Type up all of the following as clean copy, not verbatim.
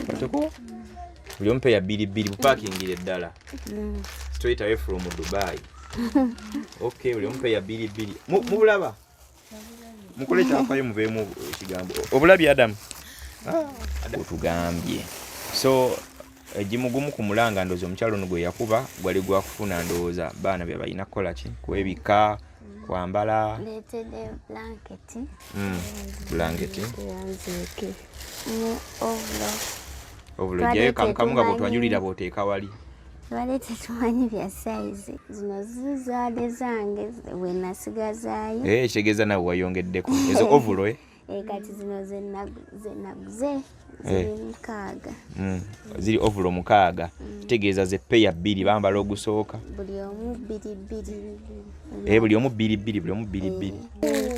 Otuko? Buli omu peya bbiri bbiri bupakingire ddala. Straight away from Dubai. Okay, buli omu peya bbiri bbiri. Mubulaba? Mukole kyafayo muveemu ekigambo. Obulabye Adamu? Ah, otugambye. So egimu gumu ku mulanga ndowooza omukyalo ono gwe yakuba gwali gwakufuna ndowooza baana bye balina kukola ki kwebikka kwambala Leetedde blanketi. Blanketi. Yanziike. Ne ovulo. Ovulo Twali gyeyo kamukamu nga tetumanyi. bwotwanjulira bw'oteeka wali. Twali tetumanyi bya sayizi. Zino zizaade zange bwe nasigazaayo. Eh, kitegeeza nawe wayongeddeko ezo ovulo eh? Eh, kati zino zenaguze ziri 6. Ziri ovulo 6. Kitegeeza ze peya 2 bambala ogusooka. Buli omu bbiri bbiri. Buli omu bbiri bbiri, buli omu bbiri bbiri.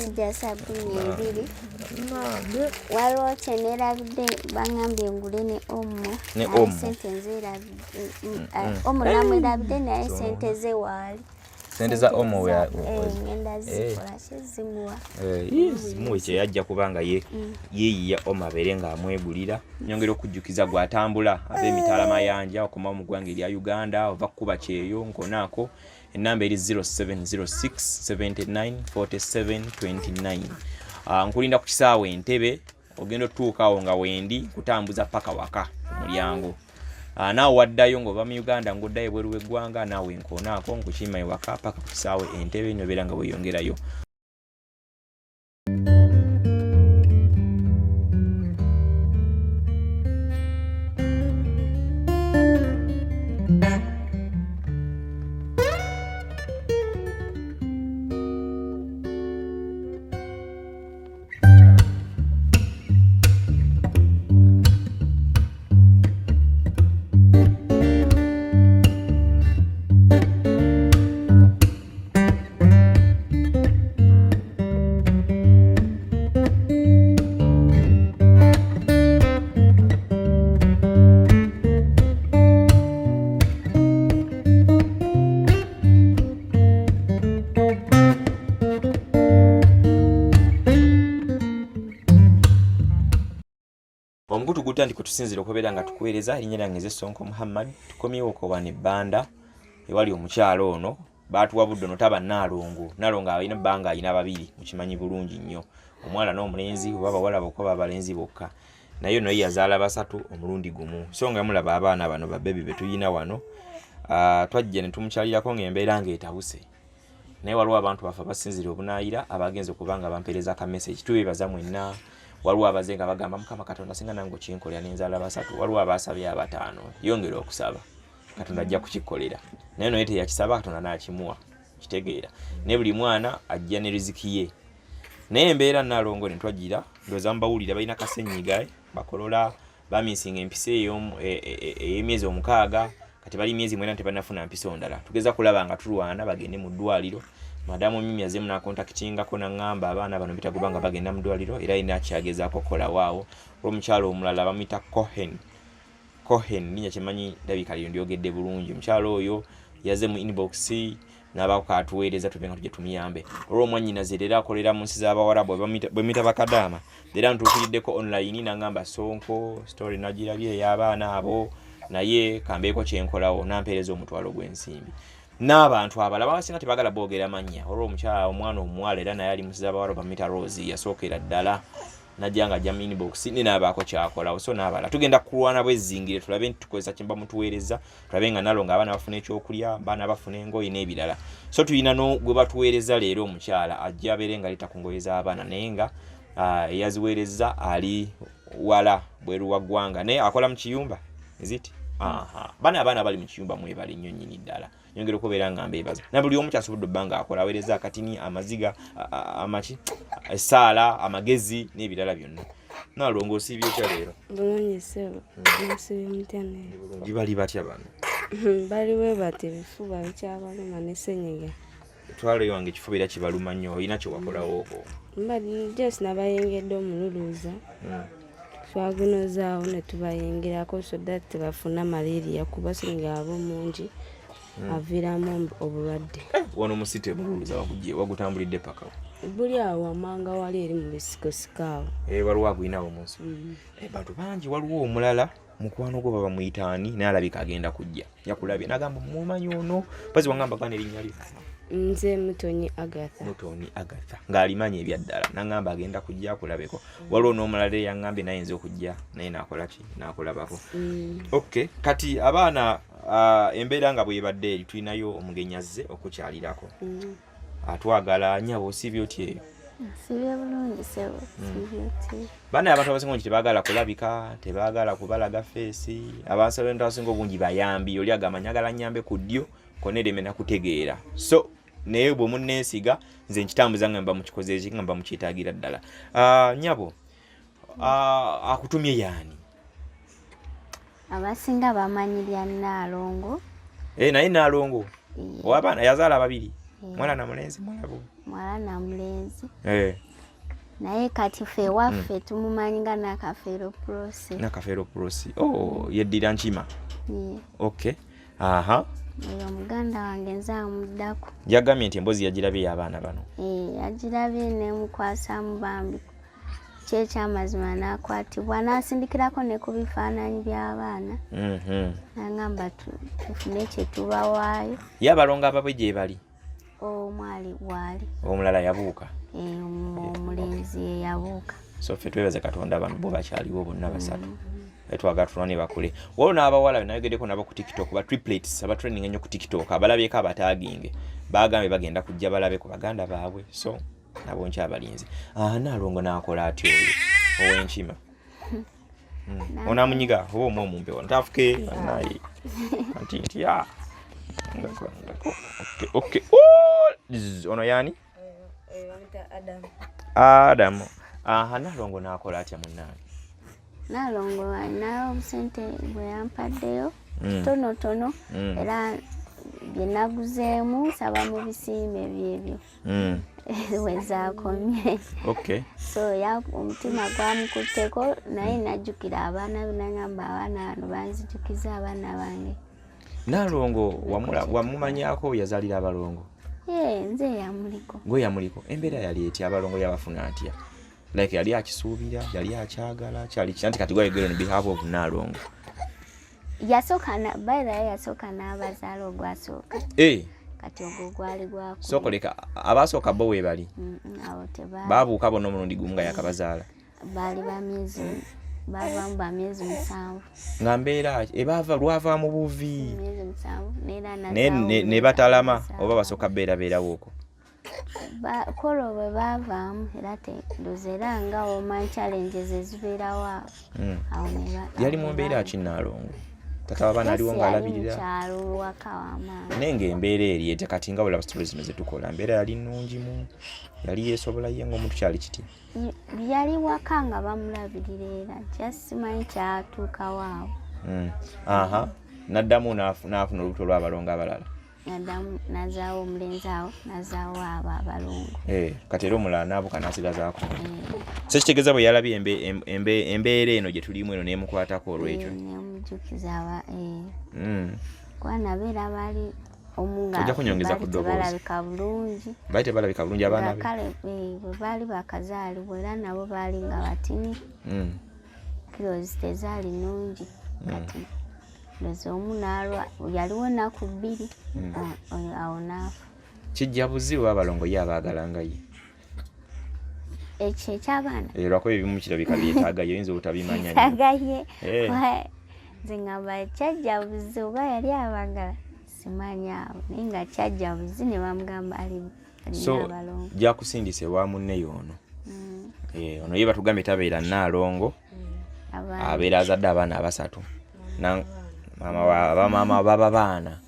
Kijja sabbuuni 2. Waliwo kye neerabidde bangambye ngule ne Omo. Ne Naye Omo. ssente nzeerabidde. Omo namwerabidde naye ssente ze waali. Ssente za Omo Ngenda zikola ki zimuwa. Zimuwe kye yajja kubanga yeeyiya Omo abeere ng'amwegulira. Nyongera okujjukiza gw'atambula ava emitala mayanja okomawo mu ggwanga erya Uganda ova kukuba kyeyo nkonaako. Ennamba eri 0706 79 47 29. Nkulinda ku kisaawe Entebbe, ogenda otuuka awo nga wendi kutambuza paka waka ku mulyango. Naawe waddayo ng'ova mu Uganda ng'oddayo ebweru w'eggwanga, naawe nkoonaako nkukiima ewaka paka ku kisaawe Entebbe n'obeera nga weeyongerayo. Omukutu gutandika otusinzira okubeera nga tukuweereza. Erinnya lyange nze Sonko Muhammad. Tukomyewo okobana ebbanda ewali omukyalo ono baatuwa budde ono taba Nnaalongo. Nnaalongo alina ebbanga alina babiri, mukimanyi bulungi nnyo, omuwala n'omulenzi, oba abawala bokka oba abalenzi bokka. Naye ono ye yazaala basatu omulundi gumu. So nga mulaba abaana bano babebi be tuyina wano, twajja ne tumukyalirako ng'embeera ng'etabuse. Naye waliwo abantu baffe abasinzira obunaayira abagenze okuba nga bampeereza ka message. Tubeebaza mwenna. Waliwo abaze nga bagamba Mukama Katonda singa nange okinkolera n'enzaala basatu. Waliwo abaasabye abataano. Yongera okusaba, Katonda ajja kukikolera. Naye naye teyakisaba, Katonda n'akimuwa. Kitegeera. Naye buli mwana ajja ne riziki ye. Naye embeera Nnaalongo ne twagira, ndowooza mubawulira balina kasenyiga, bakolola, bamisinga empiso ey'emyezi 6, kati bali myezi 9 tebannafuna mpiso ndala. Tugeza kulaba nga tulwana bagende mu ddwaliro. Madamu Mimi azzeemu n'akontakitingako n'aŋŋamba abaana bano bitagoba nga bagenda mu ddwaliro, era alina akyagezaako okukolawo awo. Olw'omukyalo omulala bamuyita Cohen. Cohen linnya kyemanyi ndabika lyo ndyogedde bulungi. Omukyalo oyo yazze mu inbox n'abaako katuweereza tube nga tujja tumuyambe. Olw'omwannyinaze leero akolera mu nsi z'Abawarabu bwe muyita bakadaama. Era ntuukiriddeko online n'aŋŋamba Sonko story nagirabye ey'abaana abo, naye kambeeko kye nkolawo, n'ampeereza omutwalo gw'ensimbi. N'abantu abalala abasinga tebaagala boogera mannya. Olw'omukyala omwana omuwala era naye ali mu nsi z'Abawarabu bamuyita Rose, yasookera ddala najja nga ajja mu inbox ne n'abaako ky'akolawo. So n'abalala tugenda kulwana bwezingire tulabe nti tukozesa kye muba mutuweereza, tulabe nga nalo ng'abaana bafuna ekyokulya, abaana bafuna engoye n'ebirala. So tulina no gwe batuweereza leero, omukyala ajja abeere nga leeta ku ngoye z'abaana, naye nga eyaziweereza ali wala bweru wa ggwanga, naye akola mu kiyumba. Is it? Aha. Bano abaana bali mu kiyumba mwebale nnyo nnyini ddala. Nyongera okubeera nga mbeebaza. Na buli omu kyasobodde obba ng'akola, aweereza akatini, amaziga, amaki, essaala, amagezi n'ebirala byonna. Naalongo osiibye otya leero? Bulungi ssebo. Musiibye mutya naye? Bulungi. Bali batya bano? Bali bwe bati, ebifuba bikyabaluma ne ssenyiga. Twalo ewange ekifuba era kibaluma nnyo, olina kye wakolawo okwo? Mba just nabayengedde omululuuza. Twagunozaawo ne tubayingerako so that tebafuna malaria, kuba ssenyiga aba omungi aviiramu obulwadde. Wano mu city omululuuza wagutambulidde paka wa? Buli awo wamanga wali eri mu bisikosiko awo. Waliwo agulinawo mu nsi. Bantu bangi, waliwo omulala Mukwano gwo baba muyitaani naye alabika agenda kujja yakulabye nagamba mumanyi ono mpazi wangamba gana erinnya lyo. Nze Mutonyi Agatha. Mutonyi Agatha ng'alimanyi ebyaddala nangamba agenda kujja akulabeko. Waliwo n'omulala eyaŋŋambye naye nze okujja naye nakola ki nakulabako. Okay, kati abaana embeera nga bwebadde eri, tulinayo omugenyi azze okukyalirako. Atwagala nyabo, osiibye otya eyo? Nsibye bulungi sebo, sibye otya? Bana abantu abasinga obungi tebaagala kulabika, tebaagala kubalaga face. Abantu abasinga obungi bayambi, oli agamba njagala nyambe ku ddyo konereme nakutegeera. So naye bwe munneesiga nze nkitambuza nga mba mukikoze eki nga mba mukyetaagira ddala. Nyabo, akutumye yaani? Abasinga bamanyi lya Naalongo. Eh, naye Naalongo owabaana yazaala babiri, mwana na mulenzi, mwalabo? Mwala na mulenzi. Naye kati ffe ewaffe tumumanyi nga Nakafeero Prosi. Nakafeero Prosi, oh, yeddira Nkima? Ye. Okay, aha. Oyo muganda wange, nze amuddako. Yagambye nti emboozi yagirabye y'abaana bano. Eh, yagirabye nemukwasamu bambi kyekyamazima, n'akwatibwa n'asindikirako ne ku bifaananyi by'abaana. Nagamba tufune kye tubawaayo. Ye abalongo ababwe gye bali? Omu ali waali. Omulala yabuuka? Eh, omulenzi ye yabuuka. So ffe twebaze Katonda bano bo bakyaliwo bonna basatu. Twagala tulwane bakule. Waliwo n'abawala benayogeddeko nabo ku TikTok, ba triplets abatraining ennyo ku TikTok, abalabyeko abataaginge, bagambye bagenda kujja balabe ku baganda baabwe, so nabo nkyabalinze. Ah, Naalongo n'akola atya oyo ow'enkima? Onaamunyiga oba omu omumpe wano tafuke naye anti ntya. Ngako, ngako. Okay. Oh, zzz, ono yaani? Adamu. Aha, Naalongo n'akola atya munnange? Naalongo alinayo obusente bwe yampaddeyo tonotono, era bye naguzeemu saba mu bisiime byebyo wezaakomye. So omutima gwamukutteko naye najjukira abaana be, nagamba abaana bano banzijukiza abaana bange. Naalongo wamumanyako yazaalira abalongo? Ye nze yamuliko. Gwe yamuliko. Embeera yali etya? Abalongo yabafuna atya? Like yali akisuubira, yali akyagala, kyali ki? Anti kati gwayogera on behalf of Naalongo. Yasooka by the way, yasooka n'abazaala ogwasooka. Eh, Kati ogwo gwali gwakubiri. Sookoleka abasooka bo weebali? Abo tebaali. Baabuuka bonna omulundi gumu nga yakabazaala? Baali ba myezi, bavaamu ba myezi 7. Nga mbeera ebaava lwava mu buvi? Myezi 7 neera. Ne, ne batalama oba basooka beerabeerawo okwo? Kolo bwe baavaamu era ndoza era nga woman challenges ezibeerawo awo. Awo Yali awo mu ne mbeera ki Naalongo? Tata w'abaana aliwo Yes, yali ng'alabirira? mukyalo waka wamaama. Naye ng'embeera eri etya kati nga bulaba stories zino zetukola? Mbeera yali nnungimu, yali yeesobola ye ng'omuntu, kyali kiti? Yali waka nga bamulabirira, era just simanyi kyatuukawo awo. Aha, naddamu n'afuna olubuto lw'abalongo abalala? Naddamu nazaawo omulenzi awo, nazaawo abo abalongo. Eh, kati era omulala n'abuka n'asigazaako. So kitegeeza bwe yalabye embeera eno gye tulimu eno n'emukwatako olw'ekyo. Eh, nemujukiza aba. Kuba nabo era baali omu nga Ojja kunyongeza ku baali ddoboozi. tebalabika bulungi. Baali tebalabika bulungi abaana Nga be? kale bwe baali bakazaalibwa era nabo baali nga batini. Kilozi tezaali nnungi. Kati ndoza omu n'alwa yaliwo ennaku 2, oyo awo n'afa. Kijja buzibu abalongo ye abaagalanga ye? Ekyo ekyabaana? Eh, lwakuba ebimu kirabika byetaaga ye, oyinza obutabimanya nnyo. Tagaye. Eh. Nze ngamba kyajja buzi oba yali abagala simanyi awo, naye nga kyajja buzi ne bamugamba ali So alina abalongo. Gyakusindisa ewa munne y'ono. Eh, ono ye batugambye tabeera Naalongo, Abaana. abeera azadde abaana abasatu. Maama bamaama baba baana,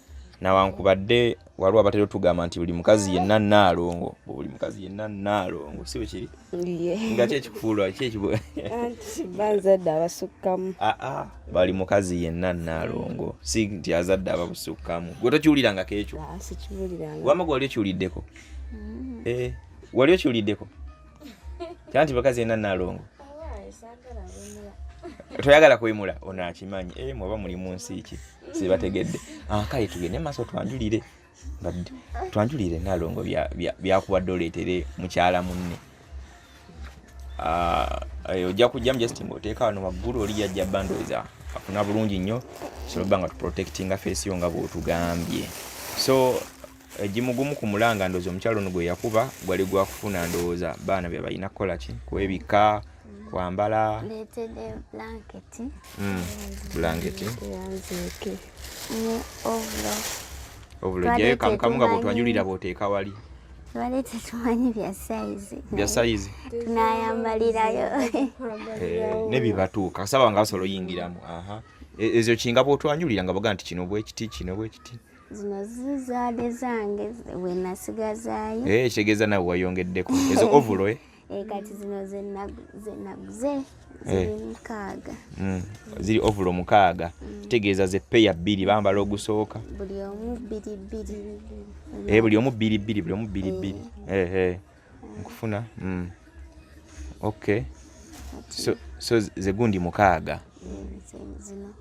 nawankubadde waliwo abatera otugamba nti buli mukazi yenna Naalongo, buli mukazi yenna Naalongo, si bwe kiri? Ye. Nga ki ekikufuulwa ki ekibu Anti banzadde abasukkamu. Aa, bali mukazi yenna Naalongo, si nti azadde ababusukkamu. Gwe tokiwulirangako ekyo? Ah, sikiwuliranga. Wamma gwe wali okiwuliddeko? Eh, wali okiwuliddeko kya nti bakazi yenna Naalongo? Toyagala kwemula, ono akimanyi. Eh, mwaba muli mu nsi ki sibategedde. Ah, kale tugende maaso, twanjulire. Mbadde twanjulire Naalongo byakuwadde oleetere mukyala munne. Ah, ojja kujjamu just ng'oteeka wano waggulu, oli yajja bandowooza. Kafuna bulungi nnyo, sobola obba nga tuprotectinga face yo nga bw'otugambye. So egimu gumu ku mulanga ndowooza omukyalo ono gwe yakuba gwali gwakufuna ndowooza baana bye balina kukola ki, kwebikka, kwambala. Ndeetedde blanketi. Blanketi. Yanziike. Ne overall. Ovulo Twali gyeyo kamukamu nga tetumanyi. bw'otwanjulira bw'oteeka wali. Twali tetumanyi bya sayizi. Bya sayizi. Tunayambalirayo. Ne bibatuuka kasaba nga basobola oyingiramu. Aha. Ezo kinga bw'otwanjulira nga boga nti kino bwekiti, kino bwekiti. Zino zizaade zange we nasigazaayo. Kitegeeza nawe wayongeddeko ezo ovulo, eh? Kati zino zenaguze ziri 6. Ziri ovulo 6. Kitegeeza ze peya 2 bambala ogusooka. Buli omu 2 2. Buli omu 2 2, buli omu 2 2. Nkufuna. Okay. So ze gundi 6. Zino.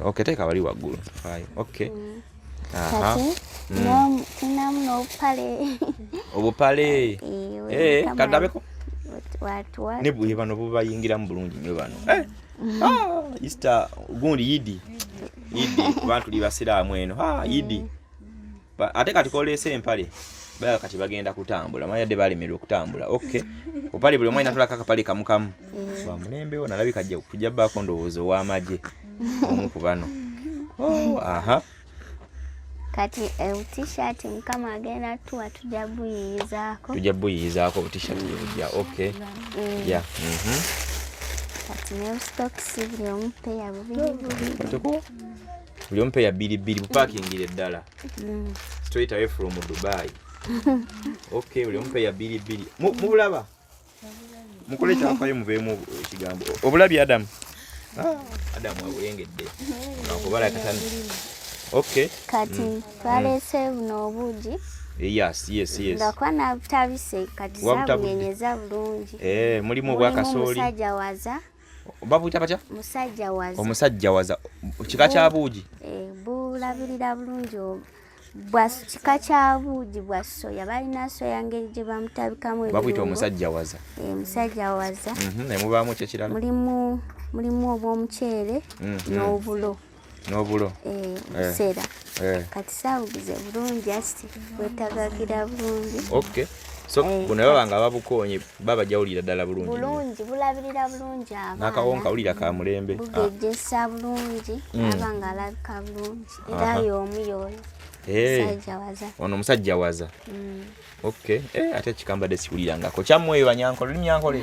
Okay, teeka wali waggulu. Faayo. Okay. Aha. Kati tulinamu n'obupale. Obupale. Kadabeko. Watuwa. Ne bwe bano bubayingiramu bulungi nnyo bano. Easter gundi Yidi. Yidi kuba tuli basiraamu eno. Yidi. Ate kati koleese empale. Bala kati bagenda kutambula. Mayadde balemererwa okutambula. Okay. Opale buli omwana atulaka akapale kamu kamu. Ba mulembe ono alabika ajja kujja baako ndowooza ow'amagye. Omu ku bano. Oh, aha. Kati t-shirt mukama agenda tuwa tujja buyiyizaako. Tujja buyiyizaako t-shirt gye bujja. Okay. Yeah. Kati ne stocks buli omu peya bubiri bubiri. Katuko? Buli omu peya bbiri bbiri bupakingire ddala. Straight away from Dubai. Okay, buli omu peya bbiri bbiri. Mubulaba? Mukole kyafayo muveemu ekigambo. Obulabi Adam. Adam abulengedde. Nakubala katano. Okay. Kati twaleese buno obuugi. Yes, yes, yes. Nga nabutabise kati zaabunyenyeza bulungi. Mulimu obwakasooli. Musajja waza. Babuyita batya? Musajja waza. Omusajja waza. Kika kya buugi? Bulabirira bulungi bwa kika kya buugi bwa soya. Balina soya ngeri gye bamutabikamu ebirungo. Babuyita omusajja waza. Musajja waza. Ne mubaamu ki ekirala? Mulimu obw'omuceere n'obulo. N'obulo. Busera. Kati saabuguze bulungi asti bwetagagira bulungi. Okay. So buno baba nga babukoonye baba jawulira ddala bulungi. Bulungi bulabirira bulungi abaana. N'akawonka wulira ka mulembe. Bugejjesa bulungi aba nga alabika bulungi. Era y'omu y'oyo. Musajja waza. Ono musajja waza. Okay. Ate kikambadde siwulirangako. Kyammwe eyo Banyankole, oli Munyankole?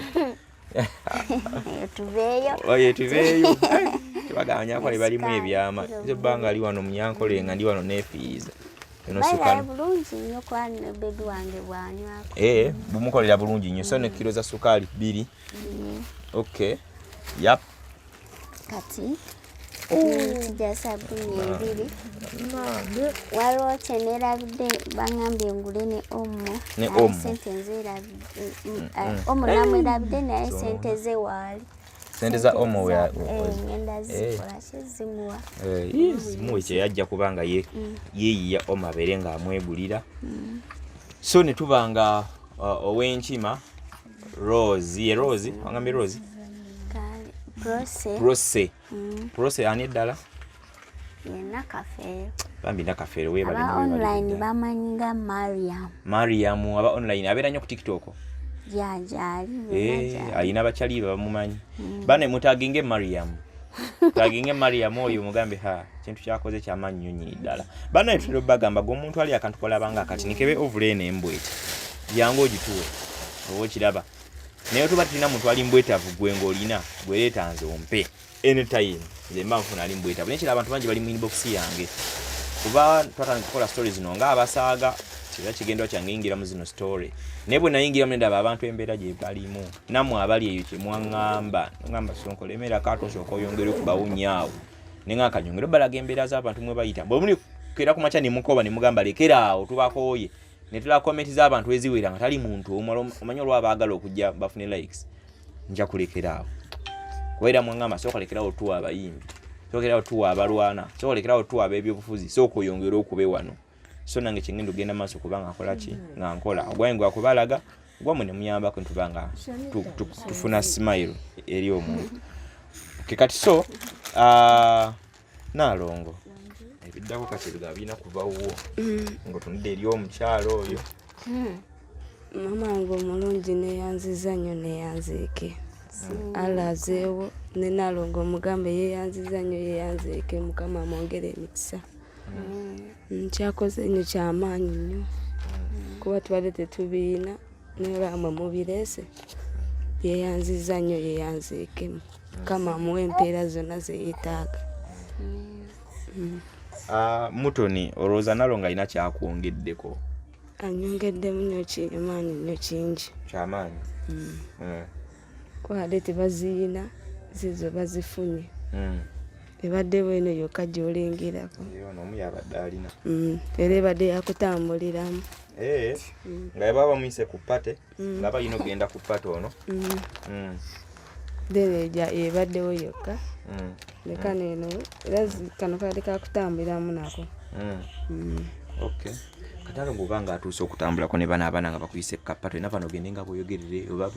Tuveeyo. Oye tuveeyo. Tebagamba Banyankole balimu ebyama. Nze bbanga ali wano Munyankole nga ndi wano neefiiriza. Eno sukaali. Bulungi nnyo kuba ne bebi wange bw'anywako. Bumukolera bulungi nnyo. So ne kilo za sukaali 2. Okay. Yap. Kati kijja sabbuuni 2. Waliwo kye neerabidde bangambye ngule ne Omo. Ne Omo. Ssente nzeerabidde. Omo namwerabidde naye ssente ze waali. Ssente za Omo ngenda zikola ki zimuwa. Zimuwe kye yajja kubanga yeeyiya Omo abeere ng'amwegulira. So ne tuba nga ow'enkima Rose, ye Rose, wangambye Rose? Prose. Prose. Prose ani eddala? Ye Nakafeero. Bambi Nakafeero weebale Aba nnyo, weebale online ddala. bamanyi nga Mariam. Mariam aba online abeera nnyo ku TikTok. Ya gy'ali. Alina abakyali be bamumanyi. Bane mutaginge Mariam. Taginge Mariam oyo mugambe ha kintu kyakoze kyamaanyi nnyo nnyini ddala. Bane tutera obbagamba gwe omuntu ali akantu kolabanga akati nikebe ovula eno embweti. Jangu ogituwe oba okiraba. Naye tuba tulina muntu ali mbwetaavu gwe ng'olina gwe leeta nze ompe anytime. Nze mba nfuna ali mbwetaavu. Naye kiraba abantu bangi bali mu inbox yange. Kuba twatandika okukola stories zino ng'abasaaga era kigendwa kyange yingira mu zino story. Naye bwe nayingiramu ne ndaba abantu embeera gye balimu. Nammwe abali eyo kye mwaŋŋamba. Ŋŋamba Sonko lemera kato osooka oyongere okubawunyaawo. Ne ŋŋamba kanyongere obbalaga embeera z'abantu mwe bayita. Bwe muli keera ku makya ne mukoba ne mugamba lekera awo tubakooye. Ne tulaba comment z'abantu eziwera nga tali muntu omu, omanyi olw'abaagala okujja bafune likes. Nja kulekera awo. Kubeera mwaŋŋamba sooka lekerawo tuwa abayimbi. Sooka lekerawo tuwa abalwana. Sooka lekerawo tuwa ab'ebyobufuzi. Sooka oyongere okube wano. So nange kye ngenda okugenda maaso kubanga nkola ki? Nga nkola. Ogwange gwa kubalaga Wamwe ne muyambako ntuba nga tufuna smile eri omuntu. Okay, kati so Naalongo ebiddako kati ebigambo birina kuva wuwo ng'otunudde eri omukyalo oyo. Mama wange omulungi, neyanziza nnyo, neyanziike. Allah azeewo ne Naalongo, omugambe yeyanziza nnyo, yeyanziike. Mukama amwongere emikisa. Kyakoze nnyo kyamaanyi nnyo, kuba tubadde tetubiina, naye olwamwe mubireese. Yeyanziza nnyo, yeyanziike. Mukama amuwe empeera zonna zeyeetaaga. Mutoni, olowooza Nalongo alina kyakwongeddeko? Anyongeddemu nnyo, kyamaanyi nnyo, kingi. Kyamaanyi. Kuba ate tebaziyina, zizo bazifunye. Ebadde bweno yokka gy'olengerako. Ono omu yabadde alina. Era ebadde yakutambuliramu. Eh, nga baba bamuyise ku party, nga balina okugenda ku party ono. Then ebaddewo yokka. Ne kano eno era kano kabadde kakutambuliramu nako. Okay, kati alo ng'oba nga atuuse okutambulako ne bano abaana nga bakuyise ku ka party, olina bano ogende nga bweyogerere oba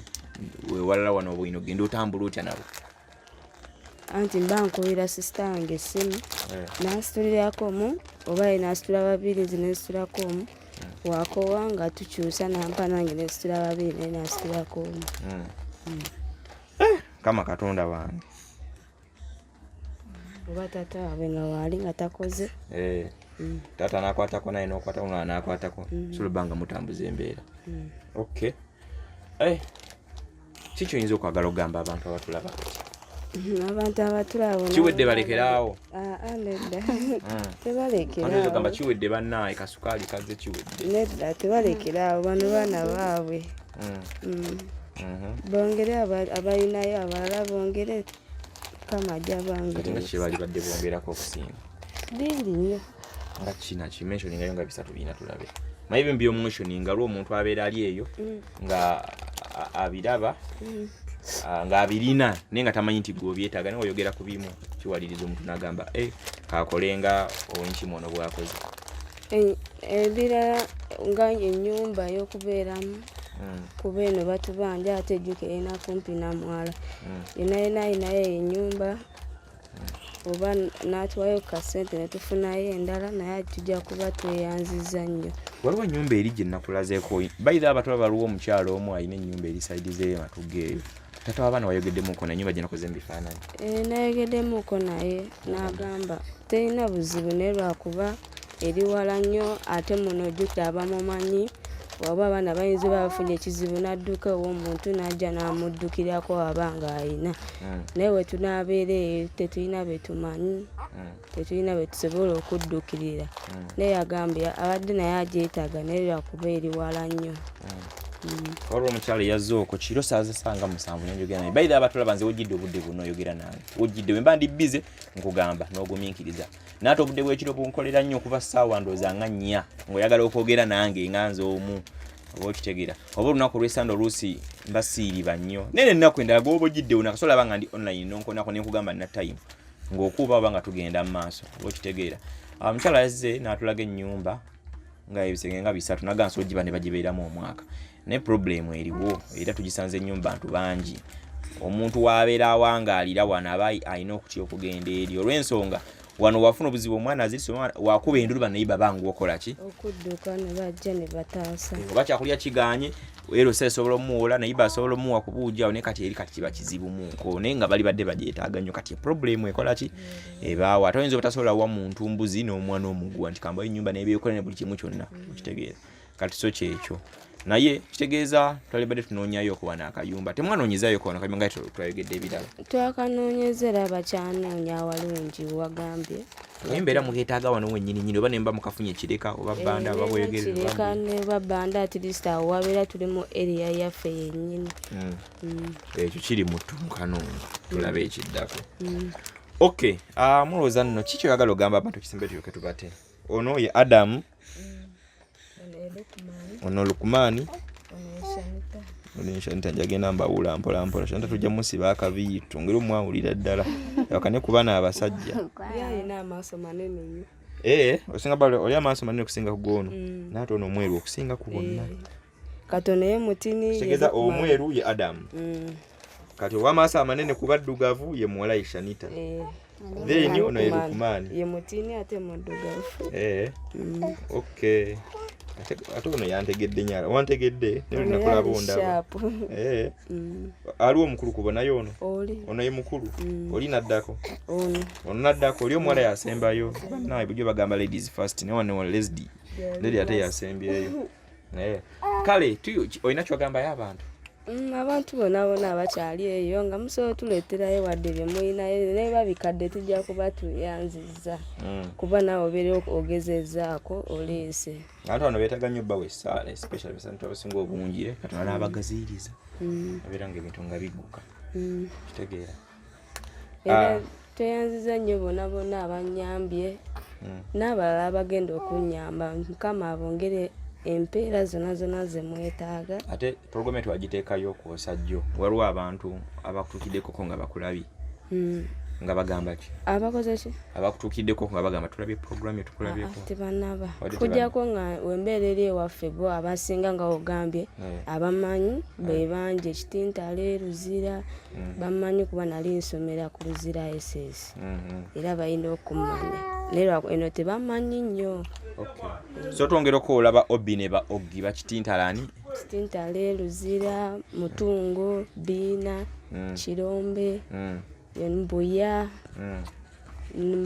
wewalala wano oba olina ogenda otambula otya nabo? Anti mba nkubira sister wange essimu, nansitulirako omu, oba ye nasitula babiri, nze nensitulako omu. Wakowa nga tukyusa, nampa nange nensitula babiri, naye nasitulako omu. Eh, kama Katonda wange. Oba taata waabwe nga waali nga takoze. Eh, taata nakwatako, naye nokwatako nga nakwatako, suluba nga mutambuza embeera. Okay. Eh, kiki oyinza okwagala okugamba abantu abatulaba kati? Abantu abatulaba. Kiwedde, balekeraawo. Ah, ah, nedda. Oyinza Tebalekerawo. ogamba kiwedde, bannaaye, kasukaali kazze, kiwedde. Nedda, tebalekerawo, bano baana baabwe. Bongere abalinayo abalala bongere, kama ajja Kati nga bangere. kye bali badde bongerako okusinga? Bingi nnyo. Nga kina kimentioningayo nga bisatu bina tulabe. Maye ebyo byomumentioninga lwo omuntu abeera ali eyo nga abiraba, ng'abirina naye nga tamanyi nti gwe obyetaaga, naye oyogera ku bimu kiwaliriza omuntu n'agamba, e kakolenga owenkima ono bwakoze. Ebirala nga ennyumba ey'okubeeramu, kuba eno batubanja, ate ejjuka erina kumpi namwala. Yena yena ayinayo ennyumba oba n'atuwayo kasente ne tufunayo endala, naye tujja kuba tweyanziza nnyo. Waliwo ennyumba eri gye nakulazeeko bayira abatwala, waliwo omukyalo omu alina ennyumba eri side z'eyo Matugga eyo. Tata w'abaana wayogeddemuko na ennyumba gye nakoze mu bifaananyi? Eh, nayogeddemuko naye, n'agamba terina buzibu, naye lwakuba eri wala nnyo, ate muno ojjukira abamumanyi, oba abaana bayinza oba bafunye ekizibu n'adduka ew'omuntu n'ajja n'amuddukirako aba ng'ayina. Naye we tunaabeera eyo tetulina be tumanyi, tetulina be tusobola okuddukirira. Naye yagambye abadde naye agyetaaga, naye lwakuba eri wala nnyo. Waliwo omukyalo eyazze okwo kiro saaza sanga 7 nenjogera naye. Bayira abatulaba, nze wojjidde obudde buno oyogera nange, wojjidde bwe mba ndi busy nkugamba n'ogumiikiriza, naate obudde bw'ekiro bunkolera nnyo okuva ssaawa ndowooza nga 4 ng'oyagala okwogera nange nga nze omu, oba okitegeera, oba olunaku olwesande oluusi mba siiriba nnyo, naye nennaku endala gwoba ojjiddewo nakasobola aba nga ndi online nonkonako nenkugamba nina time ng'okuuba oba nga tugenda mu maaso, oba okitegeera. Omukyala yazze n'atulaga ennyumba nga ebisenge nga bisatu, naga nsobola ogiba ne bagibeeramu omwaka, naye problem eriwo era tugisanze nnyo mu bantu bangi, omuntu wabeera awangaalira wano aba alina okutya okugenda eri olw'ensonga wano wafuna obuzibu, omwana azirise, wakuba endulu, banayiba bangu okola ki? Okudduka ne bajja ne bataasa. Oba kyakulya kiganye, era osa esobola omuwola, nayiba asobola omuwa ku buugi awo, naye kati eri kati kiba kizibu munko, naye nga bali badde bagyetaaga nnyo. Kati problem ekola ki ebaawo, ate oyinza obutasobola wa muntu mbuzi n'omwana omuguwa nti kambayo ennyumba n'ebyekola ne buli kimu kyonna, okitegeera. Kati so kyekyo, naye kitegeeza twalibadde tunoonyayo okuwana akayumba, temwanoonyezayo okuwana akayumba nga twayogedde ebirala? Twakanoonyeza era bakyanoonya awalungi wagambye. Akayumba era mukeetaaga wano wennyini nnyini, oba nemba mukafunye Kireka oba Bbanda oba bweyogerere? Kireka neba Bbanda, at least awo wabeera tuli mu area yaffe yennyini. Ekyo kiri mu ttunkanonga, tulabe ekiddako. Okay, mulowooza nno kiki oyagala ogamba abantu ekisembe tulyoke tubate? Ono ye Adamu, ono Lukumaani, ono ye Shanita. Njagenda mbawula mpola mpola. Shanita tujja musiba akaviiri twongere omwawulira ddala awakane ku bano abasajja. Ye alina amaaso manene nnyo. Eh, osinga bale oli amaaso manene okusinga ku goono, naate ono omweru okusinga ku bonna. Katono ye mutini. Kitegeeza omweru ye Adamu. Kati ow'amaaso amanene ku baddugavu ye muwala ye Shanita. Then ono ye Lukumaani. Ye mutini ate muddugavu. Okay. Ate ono yantegedde nyala. Wantegedde? Naye nakulaba ondaba. Aliwo omukulu kubo naye ono? Ono ye mukulu. Oli naddako? Ono. Ono naddako. Oli omuwala yasembayo. Bannaaye bulijjo bagamba ladies first. Naye wano lesdi. Lady ate yasembyeyo. Kale olina kyogambayo abantu? Abantu bonna bonna abakyali eyo nga musobola tuleeterayo wadde bye mulinayo naye babikadde tujja kuba tuyanzizza. Kuba naawe obeera ogezezzaako oleese. Abantu bano beetaaga nnyo bbawa essaala, especially abantu abasinga obungi, Katonda n'abagaziiriza. Abeera ng'ebintu nga bigguka. Kitegeera. Era tweyanziza nnyo bonna bonna abannyambye n'abalala abagenda okunnyamba. Mukama abongere empeera zonna zonna ze mwetaaga. Ate program eyo twagiteekayo okwosa jjo. Waliwo abantu abakutuukiddeko nga bakulabye. Nga bagamba ki? Abakoze ki? Abakutuukiddeko nga bagamba tulabye program eyo tukulabyeko. Tebannaba. Wadde Kujjako nga wembeera eri ewaffe bo abasinga nga ogambye abamanyi be bangi Ekitintale, Luzira bamanyi kuba nali nsomera ku Luzira SS. Era balina okumanya. Naye eno tebamanyi nnyo. So twongera okulaba Obbi ne ba Oggi bakitintale ani? Kitintale, Luzira, Mutungo, Biina, Kirombe, Mbuya,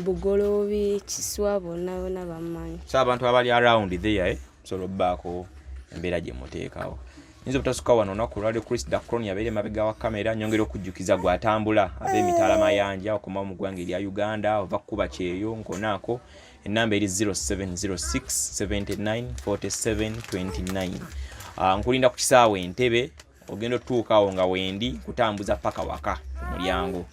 Bugoloobi, Kiswa bonna bonna bamanyi. So abantu abali around there musobola obbaako embeera gye muteekawo. Nyinza obutasukka wano olunaku olwaleero. Chris Dacron yabeera emabega wa kamera. Nyongera okujjukiza gw'atambula ava emitala mayanja okomawo mu ggwanga erya Uganda ova kukuba kyeyo nkonaako enamba eri 0706 79 47 29. Nkulinda ku kisaawe Entebe, ogenda otutuukaawo nga wendi kutambuza paka waka ku mulyango.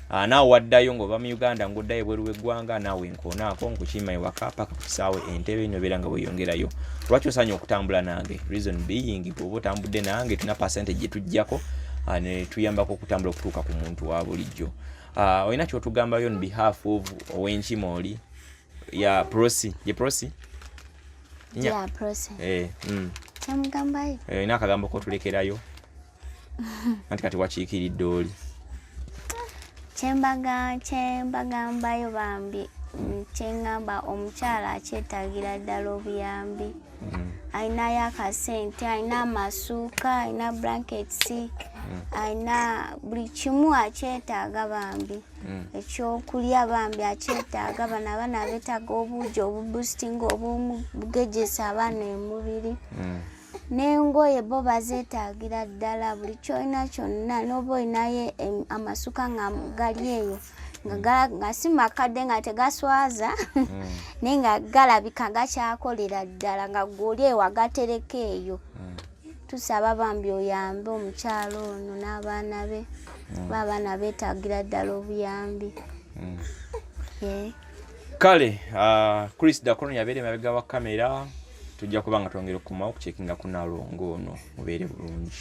Naawe waddayo ng'ova mu Uganda ng'oddayo ebweru w'eggwanga, naawe nkoonaako nkukima ewaka paka ku kisaawe Entebe nobeera nga weeyongerayo. Lwaki osaanye okutambula nange? Reason being, bw'oba otambudde nange tulina percentage gye tuggyako ne tuyambako okutambula okutuuka ku muntu wa bulijjo. Olina kyotugambayo on behalf of ow'enkima oli ya Prosi ye Prosi? Ya Prosi. Kyemugambayo? Olina akagambo kotulekerayo anti kati wakiikiridde oli. Kyembagambayo bambi, kyeŋŋamba omukyala akyetaagira ddala obuyambi. Alinayo akasente, alina amasuuka, alina blankets, alina buli kimu akyetaaga bambi. Ekyokulya bambi akyetaaga. Bano abaana beetaaga obuugi obuboostinga obugejesa abaana emubiri. N'engoye bo bazeetaagira ddala. Buli kyolina kyonna n'oba olinayo amasuka nga gali eyo nga si makadde nga tegaswaza naye nga galabika gakyakolera ddala nga gwe oli eyo wagatereka eyo. Tusaba bambi oyambe omukyala ono n'abaana be kuba abaana beetaagira ddala obuyambi. Kale Chris Dakono yabeera emabega wa kamera. Tujja kuba nga twongera okukomawo okucekinga ku Nalongo ono. Mubeere bulungi.